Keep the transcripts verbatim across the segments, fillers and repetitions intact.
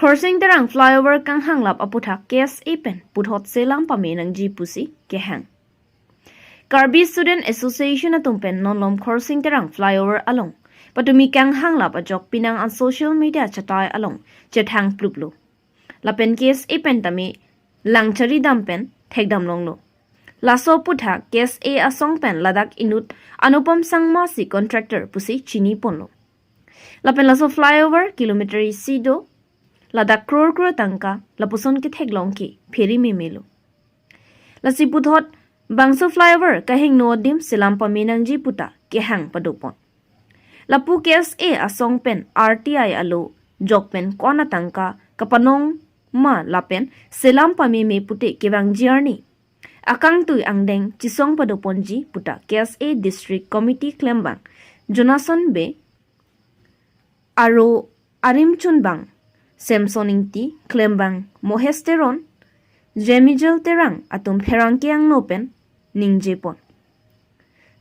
Khorsing Terang flyover kanghanglap aputhak K S A pen puthot selam pame nangji pusi kehang. Karbi Student Association atum pen non malom Khorsing Terang flyover along patumi kanghanglap ajok penang an social media chatai along chethang pluplo. Lapen K S A pen tame langchari dam pen thekdam longlo. Laso aputhak K S A asong pen ladak inut Anupam Sangma si contractor pusi chini ponlo. Lapen laso flyover kilometer isi do, ladak crore crore tangka lapuson ketheklong ke pheri memelo. Lasi puthot bangso flyover kahingno adim selam pame nangji puta kehang padopon. Lapu K S A asong pen R T I alo jok pen ko-an atangka kapanong ma lapen selam pameme pute kevangji arni akangtui angdeng chisong padoponji puta K S A District Committee klembang Jonason Bey, aro arim chunbang Samson Ingti, klembang Mohes Teron, Jemijel Terang atum pherangke angno pen ningjepon.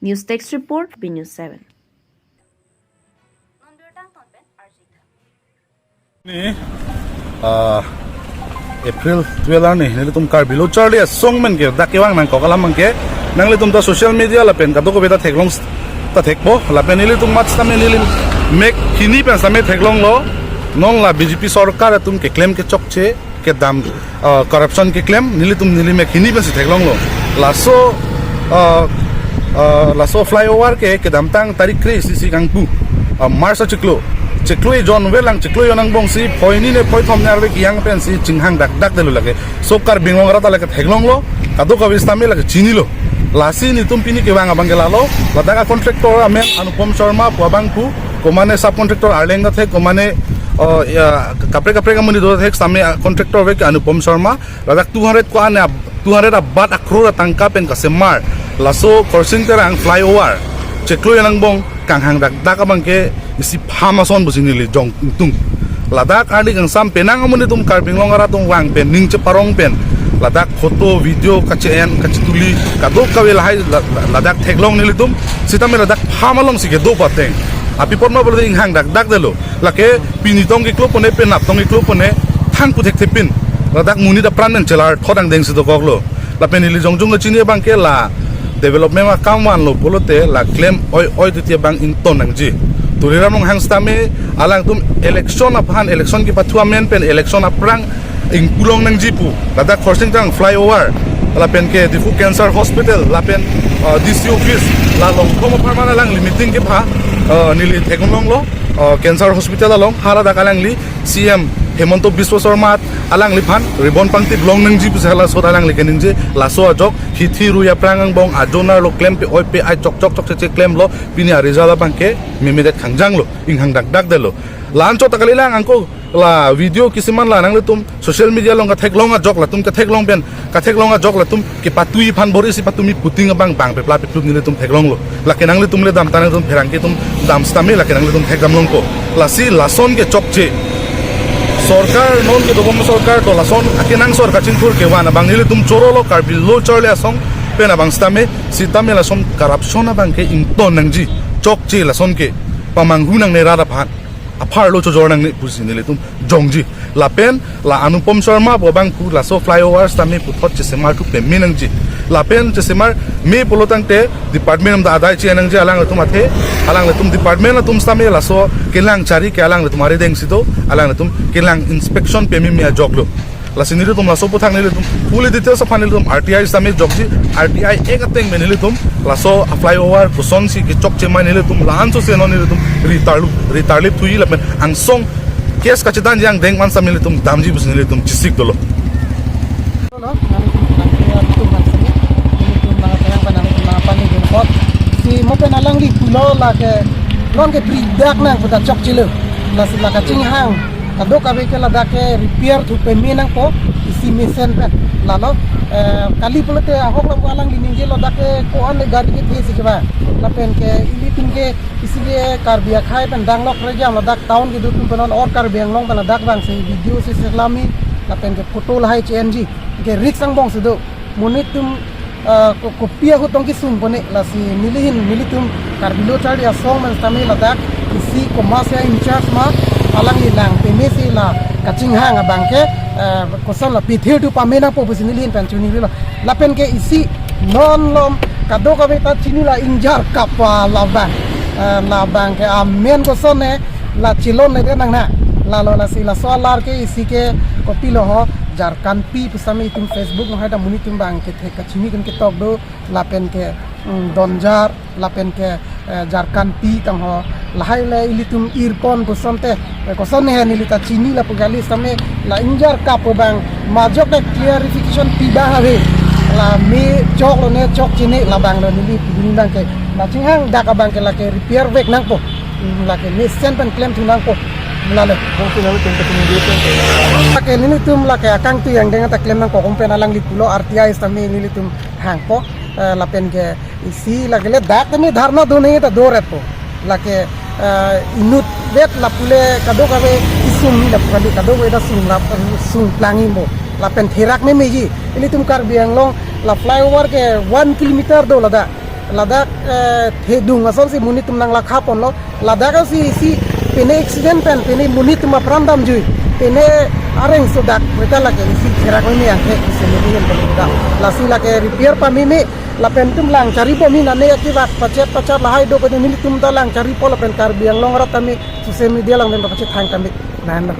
News Desk Report, B News seven. Ni, ah, April twelve arni, nelitum Karbi Lo Charli Asong men ke dak kevang nangkok alam abangke, nanglitum ta social media lapen kadokave ta theklong s-, ta thekpo, lapen nelitum mat sitame neli mek hini pen sitame theklonglo, non la B J P sorkar atum keklem kechokche, kedam, ah, corruption keklem, nelitum neli mek hini pensi theklonglo. Laso, ah, ah, laso flyover ke kedamtang tarik kre-isi kangpu, ah, March achiklo. Chiklo ejon velang, chiklo ejon angbong si, phoi hini ne phoi thom ne arve kejang pensi chinghang dakdak detlo lake. So Karbi Anglong arat ta lake theklonglo, kadokave sitame lake chinilo. Lasi nelitum pini kevang abangke lalo, ladak a-contractor amen Anupam Sharma pu abang pu, komane subcontractor arleng ta thek, komane, oh, ya, kaprek kaprek amonit do thek sitame a-contractor ave ke Anupam Sharma, ladak two hundred ko-an ab-, two hundred abat a-crore atangka pen kasemar. Laso Khorsing Terang flyover chiklo ejon angbong kanghang dakdak abangke isi pham ason pusi neli jong ingtung. Ladak arni kangsam penang amonit atum Karbi Anglong arat atum vang pen ning cheparong pen ladak photo, video kache-en, kachetuli, kadokave lahai la-, la-, ladak theklong nelitum, sitame ladak pham alongsi kedo pateng. Apipot ma pulote inghang dakdak detlo. Lake pini tong keklo pone, penap tong keklo pone, thang puthekthepin. Ladak monit apran pen chelar thot angdengsi dokoklo. Lapen neli jongjong kachini abangke la development akam vanlo pulote la klem oi oi titi abang ington nangji. Tuliram Ronghang sitame alangtum election aphan, election kepathu amen pen election aphrang ingpu long nangji pu. Ladak Khorsing Terang flyover, lapen ke Diphu Cancer Hospital, lapen, uh, D C office, la Longkhom apharman alangli meeting kepha, uh, neli theklonglo, uh, Cancer Hospital along, haladak alangli C M Himanta Biswa Sarma alangliphan ribbon pangtip long nangji pusi hala sot alangli keningje. Laso ajok hithi rui aphrang angbong ajonar lo, klempe oipe ai chokchok chokche klemlo, pini a-result abangke memedet khangjanglo, inghang dakdak detlo. La-anchot ta kalilang, angko la video kisiman la nanglitum social media along katheklong ajok latum, katheklong pen, katheklong ajok latum kepatui aphan bor-isi patumi puting abang bang pepla peplup nelitum theklonglo. Lake nanglitum le dam ta, nangtum pherangke atum dam sitame lake nanglitum thekdam longpo. Lasi lason ke chokche. Sorkar non kedobom sorkar to lason akenangsot kachingthur kevan abang nelitum chorolo Karbi Lo Charli Asong pen abang sitame, sitame lason corruption abangke ington nangji. Chokche lason ke, pamanghu nangne rat aphan, apharlo chojor nangne pusi nelitum jongji. Lapen la Anupam Sharma pu abang pu laso flyover sitame puthot chesemar thu peme nangji. Lapen chesemar me pulo tangte department atum ta adai che nangji, alanglitum athe, alanglitum department atum sitame laso kelang chari ke alanglitum arideng si do, alanglitum kelang inspection pememe ajoklo. Lasi nelitum laso aputhak nelitum fully details aphan nelitum R T I sitame jokji, R T I ek ateng pen nelitum laso a-flyover kosonsi kechokche ma nelitum la-anchot si non nelitum ritarlu, ritarlip thuji lapen angsong case kachedanji angdeng man sitame nelitum damji pusi nelitum chesik dolo. Dolo, nelitum nangke atum mansini, nelitum nangke yang pen nelitum nangpani dun pot. Si mo pen alangli pulo lake, non ke pridak nang puta chokchelo. Lasi la kachinghang kadokave ke ladak ke repair thu peme nangpo, isi mesen pen. Lalo, eh, kali pulote ahok lo alangli ningjelo dak ke ko-an le gari kethe si keba. Lapen ke ilitum ke isi ke Karbi akhei pen danglok rejam ladak town kedo atum pen non or Karbi Anglong pen ladak bang si video si seklami lapen ke photo lahai che-enji ke risk angbong si do. Monit atum, ah, ko-, kopi ahut tong kesung pone lasi nelihin nelitum Karbi Lo Charli Asong pen sitame ladak isi komat a-in charge ma alangli lang peme si la Kachinghang abang ke, eh, koson la pithir tu pame nangpo pusi neli ahin pen chini lo. Lapen ke isi non malom kadokave ta chini la ingjar kap labang. Eh, labang ke amen koson ne la chilon le de nang na. Lalo lasi laso alar ke isi ke kopilo ho, Jharkhand pi pusitame itum Facebook along hai ta monit atum abang ke thek kachini kan ketok do, lapen ke, mm, Donjar, lapen ke, eh, Jharkhand pi tang ho. Lahai le ilitum irpon koson te, eh, koson ne neli ta chini lapu kali, sitame la ingjar kap abang majok de clarification pi abang ave. La me chok lo ne chokche ne labang lo neli pidun abang ke. La chinghang dak abang ke lake repair vek nangpo. Hmm, lake mesen pen klem thu nangpo. Lalo. Bang sih lalu tingkat ini dia tuh. Lake nelitum lake akangtui angdeng ta klem nangpo, kom pen alangli pulo R T I sitame nelitum hangpo, eh, lapen ke isi lake le dak tame dharna do ne ta do ret po. Lake, eh, inut vet lapu le kadokave isum ni lapu kali, kadokave ta sung lap, sung plangi mo. Lapen therak memeji. Ilitum Karbi Anglong la flyover ke one kilometer do ladak. Ladak, eh, thedung asonsi monit atum nang lakha ponlo. Ladak si isi pine accident pen pine monit atum apran damjui. Pine areng sodak beta lake isi therak meme angke isi meme yang paling dam. Lasi lake repair pameme lapen itum lang chari po mi nane akibat pachet pachat lahai do pen nelitum ta lang chari po lapen Karbi Anglong arat kami social media along pen pachet thang kami. Nana.